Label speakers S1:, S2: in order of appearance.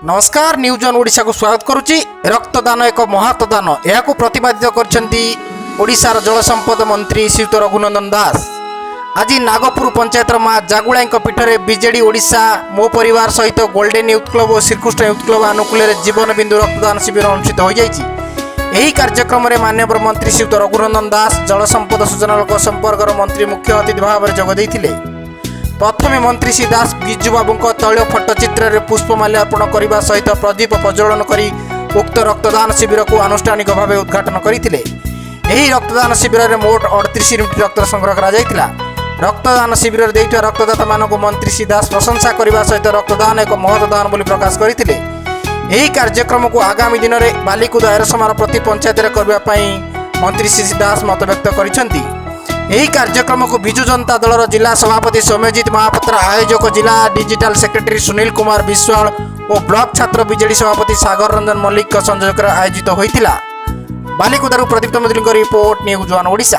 S1: ନମସ୍କାର, news one ଓଡ଼ିଶାକୁ ସ୍ୱାଗତ କରୁଛି। ରକ୍ତଦାନ ଏକ ମହତ ଦାନ। ଏହାକୁ ପ୍ରତିପାଦିତ କରିଛନ୍ତି ଓଡ଼ିଶାର ଜଳସମ୍ପଦ ମନ୍ତ୍ରୀ ଶ୍ରୀଯୁକ୍ତ ରଘୁନନ୍ଦନ ଦାସ। ଆଜି ନାଗପୁର ପଞ୍ଚାୟତର ମା ଜାଗୁଳାଇଙ୍କ ପୀଠରେ ବିଜେଡି ଓଡ଼ିଶା ମୋ ପରିବାର ସହିତ ଗୋଲ୍ଡେନ୍ ୟୁଥ୍ କ୍ଲବ୍ ଓ ଶ୍ରୀକୃଷ୍ଣ ୟୁଥ୍ କ୍ଲବ୍ ଆନୁକୂଲ୍ୟରେ ଜୀବନ ବିନ୍ଦୁ ରକ୍ତଦାନ ଶିବିର ଅନୁଷ୍ଠିତ ହୋଇଯାଇଛି। ଏହି କାର୍ଯ୍ୟକ୍ରମରେ ମାନ୍ୟବର ମନ୍ତ୍ରୀ ଶ୍ରୀଯୁକ୍ତ ରଘୁନନ୍ଦନ ଦାସ, ଜଳସମ୍ପଦ ସୂଚନା ଲୋକ ସମ୍ପର୍କର ମନ୍ତ୍ରୀ ମୁଖ୍ୟ ଅତିଥି ଭାବରେ ଯୋଗ ଦେଇଥିଲେ। ପ୍ରଥମେ ମନ୍ତ୍ରୀ ଶ୍ରୀ ଦାସ ବିଜୁ ବାବୁଙ୍କ ତୈଳ ଫଟୋଚିତ୍ରରେ ପୁଷ୍ପମାଲ୍ୟାର୍ପଣ କରିବା ସହିତ ପ୍ରଦୀପ ପ୍ରଜ୍ୱଳନ କରି ଉକ୍ତ ରକ୍ତଦାନ ଶିବିରକୁ ଆନୁଷ୍ଠାନିକ ଭାବେ ଉଦ୍ଘାଟନ କରିଥିଲେ। ଏହି ରକ୍ତଦାନ ଶିବିରରେ ମୋଟ 38 ୟୁନିଟ୍ ରକ୍ତ ସଂଗ୍ରହ କରାଯାଇଥିଲା। ରକ୍ତଦାନ ଶିବିରରେ ଦେଇଥିବା ରକ୍ତଦାତାମାନଙ୍କୁ ମନ୍ତ୍ରୀ ଶ୍ରୀ ଦାସ ପ୍ରଶଂସା କରିବା ସହିତ ରକ୍ତଦାନ ଏକ ମହତ ଦାନ ବୋଲି ପ୍ରକାଶ କରିଥିଲେ। ଏହି କାର୍ଯ୍ୟକ୍ରମକୁ ଆଗାମୀ ଦିନରେ ବାଲିକୁଦ ଏରସମାର ପ୍ରତି ପଞ୍ଚାୟତରେ କରିବା ପାଇଁ ମନ୍ତ୍ରୀ ଶ୍ରୀ ଦାସ ମତବ୍ୟକ୍ତ କରିଛନ୍ତି। ଏହି କାର୍ଯ୍ୟକ୍ରମକୁ ବିଜୁ ଜନତା ଦଳର ଜିଲ୍ଲା ସଭାପତି ସୌମ୍ୟଜିତ ମହାପାତ୍ର, ଆୟୋଜକ ଜିଲ୍ଲା ଡିଜିଟାଲ ସେକ୍ରେଟାରୀ ସୁନୀଲ କୁମାର ବିଶ୍ୱାଳ ଓ ବ୍ଲକ ଛାତ୍ର ବିଜେଡି ସଭାପତି ସାଗର ରଞ୍ଜନ ମଲ୍ଲିକଙ୍କ ସଂଯୋଜକରେ ଆୟୋଜିତ ହୋଇଥିଲା। ବାଲିକୁଦାରୁ ପ୍ରଦୀପ୍ତ ମନ୍ତ୍ରୀଙ୍କ ରିପୋର୍ଟ, ନ୍ୟୁଜ୍ ୱାନ୍ ଓଡ଼ିଶା।